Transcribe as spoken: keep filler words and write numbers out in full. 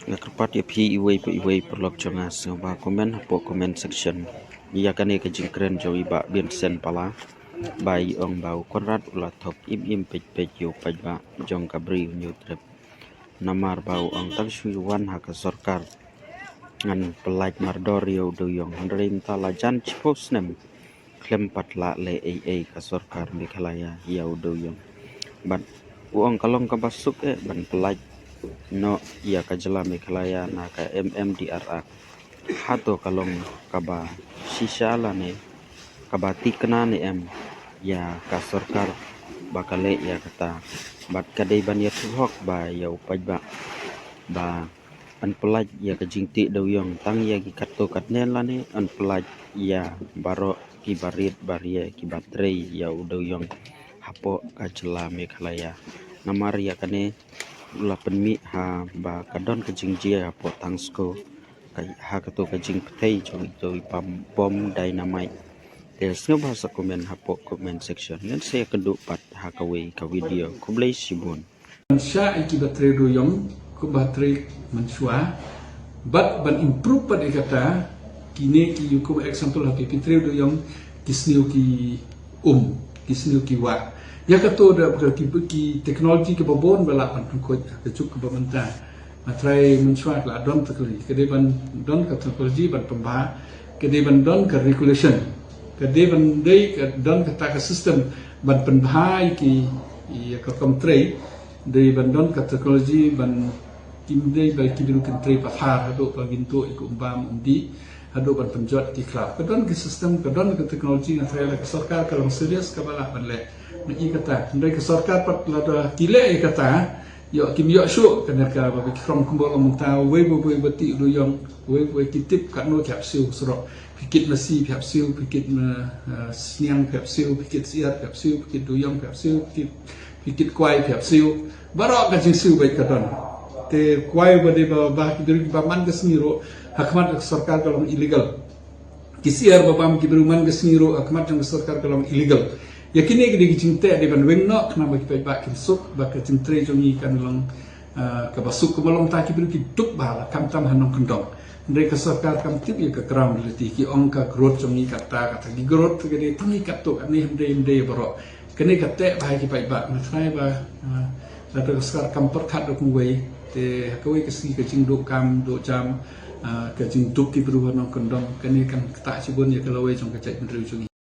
Nga kyrpad ïa phi iwei pa iwei paralok jong nga sngewbha comment hapoh comment section ïa kane ka jingkren jong i Bah Vincent Pala, ba i ong ba u Conrad u la thok im im peit peit ïa u paidbah jong ka Bri u Hynñiewtrep. Namar ba u ong tang shu wan ha ka sorkar ngan pyllait mardor ïa u dewïong, hynrei mynta la jan shiphew snem khlem pat lah leh ei ei ka sorkar Meghalaya ïa u dewïong. Bad u ong ka long kaba suk eh ban pyllait noh ïa ka jylla Meghalaya na ka M M D R A. Hato ka long kaba shisha lane kaba thikna ne em ïa ka sorkar ba ka leh ïa kata? Bad ka dei ban ïathuh hok ba ïa u paidbah ba yn pyllait ïa ka jingtih dewïong tang ïa ki katto katne lane yn pyllait ïa baroh ki barit barie ki ba trei ïa u dewïong hapoh ka jylla Meghalaya. Namar ïa kane u la pynmih ha ba ka don ka jingjia hapoh Thangsku ka, ha kato ka jingpyrthei jong ito i pam bom dynamite. Te sngewbha sa comment hapoh comment section, ngan sa ïakynduh pat ha kawei ka video. Khublei shibun. Ban shah ïa ki ba trei dewïong, ki ba trei mynshuwa, bad ban improve pat ïa kata, kine ki ïa kum example ha ki, ki trei dewïong, ki sniew ki um, ki sniew ki wah. Ïa kato da ki, ki technology ki ba bun ba lah ban pynkhuid ha ka juk ka ba mynta. Nga trai mynshuwa ka la don technology, ka dei ban don ka technology ban pynbha, ka dei ban don ka regulation, ka dei ban dei ka don kata ka system ban pynbha ïa ki, ïa ka kam trei, dei ban don ka technology ban kim dei ba ki briew kin trei pathar haduh ba kin tuh ïa ka um bam um dih, haduh ban pynjot ki khlaw. Ka don ki system, ka don ka technology, nga trai la ka sorkar ka long serious ka ba lah ban leh na ïa kata. Hynrei ka sorkar pat lada ki leh ïa kata, ïoh kim ïoh shuh, kane ka ba ki krong kumba long mynta, wei ba wei ba tih dewïong, wei ba wei ki tip katno ki hap siew surok. Phi kit masi phi hap siew, phi kit ma, eh, sniang phi hap siew, phi kit syiar phi hap siew, phi kit dewïong phi hap siew, phi kit, phi kit kwai phi hap siew. Baroh ka jingsiew beit ka don. Te kwai ba dei ba, ba ki dei ba man ka sngi ruh ha khmat ka sorkar ka long illegal. Ki syiar ba bam ki briew man ka sngi ruh ha khmat jong ka sorkar ka long illegal. Ïa kine ki dei ki jingteh dei ban weng noh khnang ba ki paidbah kin suk, ba ka jingtrei jong ngi kan long, ah, kaba suk. Kumba long ta ki briew ki duk ba la kham tam ha nongkyndong. Hynrei ka sorkar kam tip ïa ka ground reality, ki ong ka growth jong ngi kata kata, ki growth ka dei tang ïa katto katne, hynrei hynrei baroh. Kane ka teh ba ha ki paidbah, nga trai ba, ah, lada ka sorkar kam pyrkhat da kumwei, te ha kawei ka sngi ka jingduh kam duh jam, ah, ka jingduk ki briew ha nongkyndong, kane kan ktah shibun ïa ka lawei jong ka jaitbynriew jong ngi.